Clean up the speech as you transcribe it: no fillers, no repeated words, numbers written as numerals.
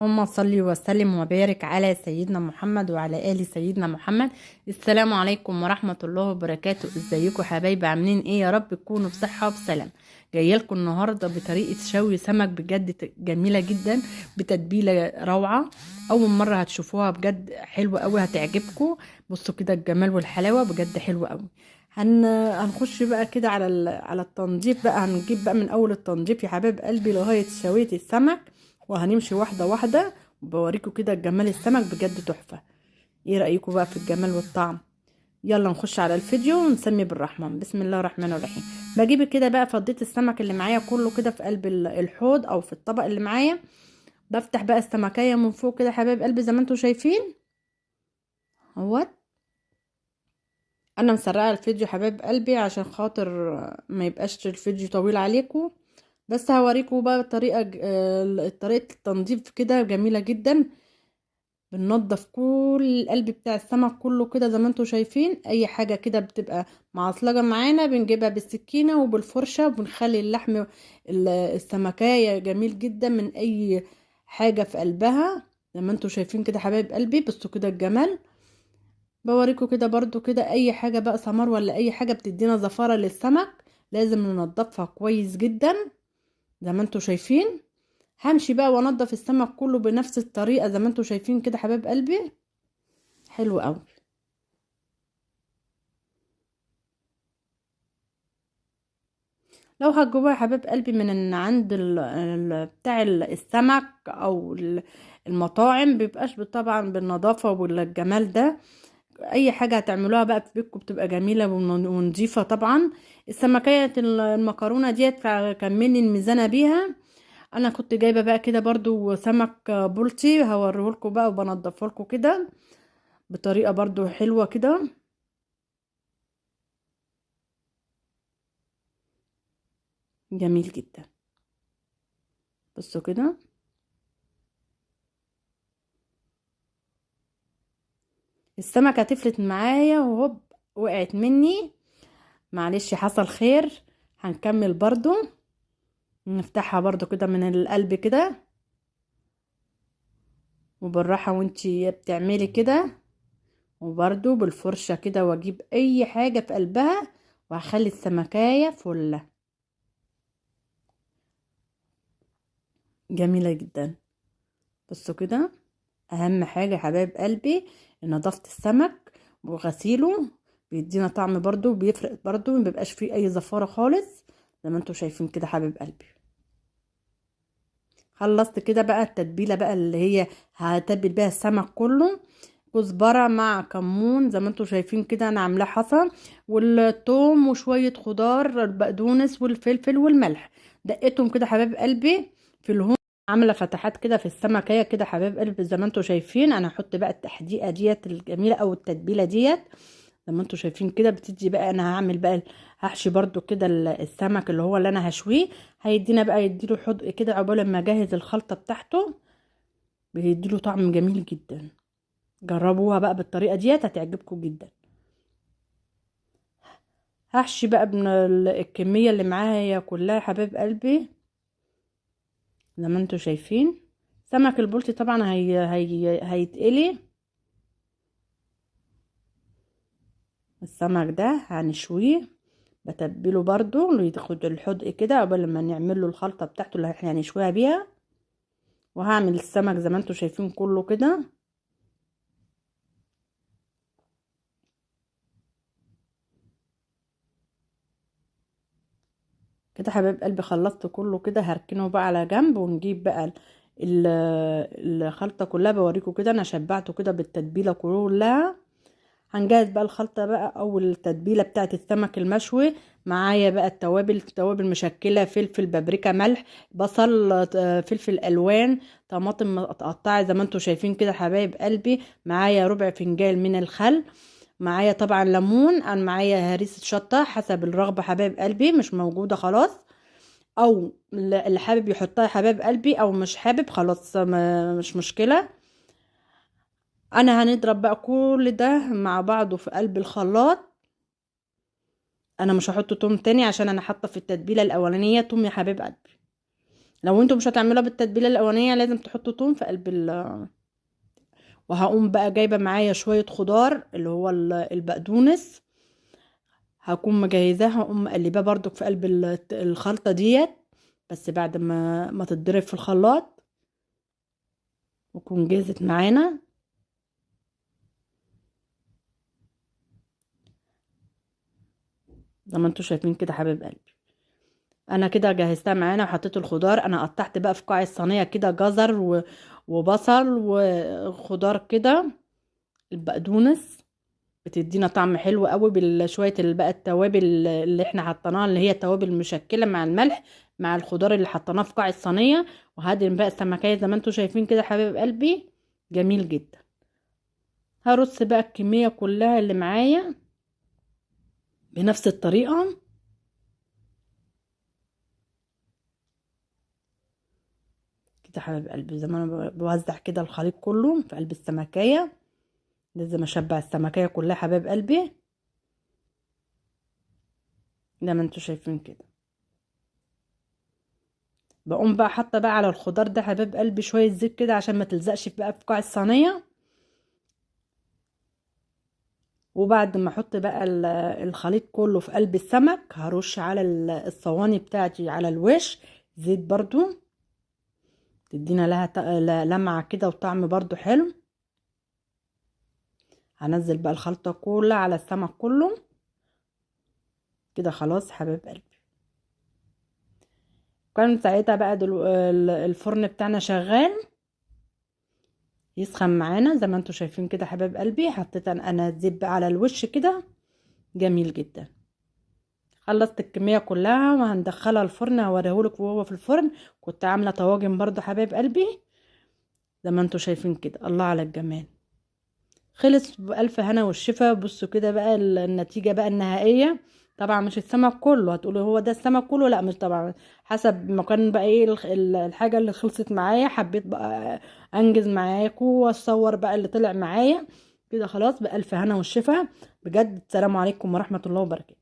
اللهم صل وسلم وبارك على سيدنا محمد وعلى آل سيدنا محمد. السلام عليكم ورحمة الله وبركاته. ازيكم حبايبي؟ عاملين ايه؟ يا رب تكونوا بصحة وبسلام. جاية لكم النهارده بطريقة شوي سمك بجد جميلة جدا، بتتبيلة روعة، اول مرة هتشوفوها، بجد حلوة قوي هتعجبكم. بصوا كده الجمال والحلاوة، بجد حلوة قوي. هنخش بقى كده على التنظيف بقى. هنجيب بقى من اول التنظيف يا حبايب قلبي لغاية شوية السمك، وهنمشي واحدة واحدة وبوريكم كده الجمال. السمك بجد تحفة. ايه رأيكم بقى في الجمال والطعم؟ يلا نخش على الفيديو ونسمي بالرحمن. بسم الله الرحمن الرحيم. بجيب كده بقى فضيت السمك اللي معايا كله كده في قلب الحوض او في الطبق اللي معايا. بفتح بقى السمكية من فوق كده حبايب قلبي زي ما انتم شايفين اهوت. انا مسرعة الفيديو حبايب قلبي عشان خاطر ما يبقاش الفيديو طويل عليكم، بس هوريكم بقى طريقه التنظيف كده جميلة جدا. بننضف كل القلب بتاع السمك كله كده زي ما انتم شايفين. اي حاجة كده بتبقى معصلجه معانا بنجيبها بالسكينة وبالفرشه، وبنخلي اللحم السمكايه جميل جدا من اي حاجة في قلبها زي ما انتم شايفين كده حبايب قلبي. بصوا كده الجمال، بوريكم كده برضو كده اي حاجة بقى سمار ولا اي حاجة بتدينا زفاره للسمك لازم ننضفها كويس جدا زي ما انتم شايفين. همشي بقى وانضف السمك كله بنفس الطريقة زي ما انتم شايفين كده حبايب قلبي. حلو قوي. لو هتجيبوها يا حبايب قلبي من عند بتاع السمك او المطاعم بيبقاش طبعا بالنظافة والجمال ده. اي حاجة هتعملوها بقى في بيتكم بتبقى جميلة ونظيفه. طبعا السمكيه المكرونه ديت كملي الميزانه بيها. انا كنت جايبه بقى كده برضو سمك بلطي، هوريهولكوا بقى وبنضفهولكوا كده بطريقة برضو حلوة كده. جميل جدا. بصوا كده السمكة تفلت معايا وهوب وقعت مني، معلش حصل خير. هنكمل برضو، نفتحها برضو كده من القلب كده وبالراحة وانتي بتعملي كده، وبرضو بالفرشة كده، واجيب اي حاجة في قلبها وهخلي السمكاية فلة جميلة جدا. بصوا كده اهم حاجة يا حبايب قلبي نظافة السمك وغسيله، بيدينا طعم برضو، بيفرق برضو، ما بيبقاش فيه اي زفارة خالص زي ما انتم شايفين كده حبايب قلبي. خلصت كده بقى التتبيلة بقى اللي هي هتبل بيها السمك كله، كزبرة مع كمون زي ما انتم شايفين كده انا عاملاه حصى، والثوم وشوية خضار البقدونس والفلفل والملح، دقيتهم كده حبايب قلبي في الهون. عامله فتحات كده في السمكيه كده حبايب قلبي زي ما انتم شايفين. انا هحط بقى التحديقه ديت الجميلة او التتبيله ديت زي ما انتم شايفين كده بتدي بقى. انا هعمل بقى هحشي برضو كده السمك اللي هو اللي انا هشويه، هيدينا بقى يديله حدق كده عقبال ما اجهز الخلطة بتاعته، بيديله طعم جميل جدا. جربوها بقى بالطريقة ديت هتعجبكم جدا. هحشي بقى من الكمية اللي معايا كلها حبايب قلبي زي ما انتم شايفين. سمك البلطي طبعا هي هيتقلي، السمك ده هنشويه، بتبله برضو ياخد الحدق كده قبل ما نعمل له الخلطة بتاعته اللي احنا هنشويها بيها. وهعمل السمك زي ما انتم شايفين كله كده. كده حبايب قلبي خلصت كله كده، هركنه بقى على جنب، ونجيب بقى الخلطة كلها. بوريكم كده انا شبعته كده بالتتبيله كلها. هنجهز بقى الخلطة بقى او التتبيله بتاعه السمك المشوي. معايا بقى التوابل، التوابل مشكلة، فلفل، بابريكا، ملح، بصل، فلفل الوان، طماطم متقطعه زي ما انتم شايفين كده حبايب قلبي. معايا ربع فنجان من الخل، معايا طبعا ليمون، انا معايا هريسه شطه حسب الرغبة حبايب قلبي، مش موجودة خلاص، او اللي حابب يحطها حبايب قلبي او مش حابب خلاص مش مشكلة. انا هنضرب بقى كل ده مع بعضه في قلب الخلاط. انا مش هحط توم تاني عشان انا حاطه في التتبيله الاولانية توم يا حبايب قلبي. لو انتوا مش هتعملوها بالتتبيله الاولانية لازم تحطوا توم في قلب ال. وهقوم بقى جايبه معايا شوية خضار اللي هو البقدونس، هكون مجهزاها، هقوم مقلباه برضك في قلب الخلطة ديت، بس بعد ما تتضرب في الخلاط وتكون جهزت معانا. زي ما انتوا شايفين كده حبايب قلبي، انا كده جهزتها معانا وحطيت الخضار. انا قطعت بقى في قاع الصينية كده جزر وبصل وخضار كده، البقدونس بتدينا طعم حلو قوي بالشويه بقى التوابل اللي احنا حطيناها، اللي هي التوابل المشكلة مع الملح مع الخضار اللي حطيناه في قاع الصينية. وهدهن بقى السمكيه زي ما انتوا شايفين كده حبايب قلبي، جميل جدا. هرص بقى الكمية كلها اللي معايا بنفس الطريقة. كده حبايب قلبي زي ما انا بوزع كده الخليط كله في قلب السمكيه، لازم اشبع السمكيه كلها حبايب قلبي زي ما انتوا شايفين كده. بقوم بقى حاطه بقى على الخضار ده حبايب قلبي شوية زيت كده عشان ما تلزقش بقى في قاع الصينية. وبعد ما احط بقى الخليط كله في قلب السمك، هرش على الصواني بتاعتي على الوش زيت برضو، تدينا لها لمعة كده وطعم برضو حلو. هنزل بقى الخلطة كلها على السمك كله كده. خلاص حبايب قلبي، كان ساعتها بقى الفرن بتاعنا شغال يسخن معانا زي ما انتوا شايفين كده حبايب قلبي. حطيت انا الزيت بقى على الوش كده، جميل جدا. خلصت الكمية كلها وهندخلها الفرن، هوريهولك وهو في الفرن. كنت عاملة طواجن برضو حبايب قلبي زي ما انتوا شايفين كده، الله على الجمال. خلص بألف هنا والشفا. بصوا كده بقى النتيجة بقى النهائية. طبعا مش السمك كله، هتقولوا هو ده السمك كله، لا مش طبعا، حسب ما كان بقى ايه الحاجة اللي خلصت معايا، حبيت بقى انجز معاكم واصور بقى اللي طلع معايا كده. خلاص بألف هنا والشفا بجد. السلام عليكم ورحمة الله وبركاته.